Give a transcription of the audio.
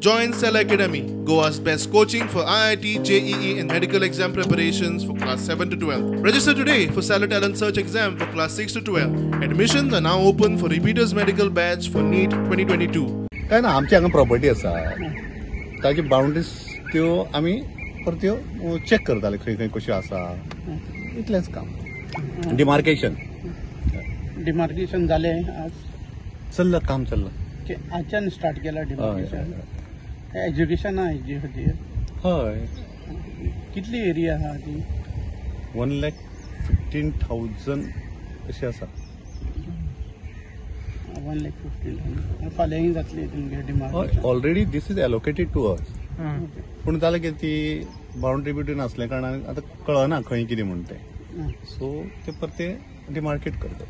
Join Cell Academy, Goa's best coaching for IIT, JEE and medical exam preparations for class 7 to 12. Register today for Cellar Talent Search exam for class 6 to 12. Admissions are now open for repeaters medical batch for NEET 2022. काय ना, आमची हांगा property आसा, ताजी boundaries त्यो आमी परत्यो check करताले, खंय खंय कश्यो आसा, इतलेंच काम. डिमार्केशन. डिमार्केशन जालें आज? चल्लां, काम चल्लां. आजच्यान स्टार्ट केला डिमार्केशन? एज्युकेशन हेजी खातीर? हय. कितली एरिया आहा ती? 1,15,000 अशी आसा. 1,15,000. फाल्यांय जातली तुमगे demarcation? Already this is allocated to us, पूण जालें की ती बाउंड्री बिवंड्री नासल्या कारणान आतां कळना खंय कितें म्हण तें, सो ते परते डिमार्केट करता.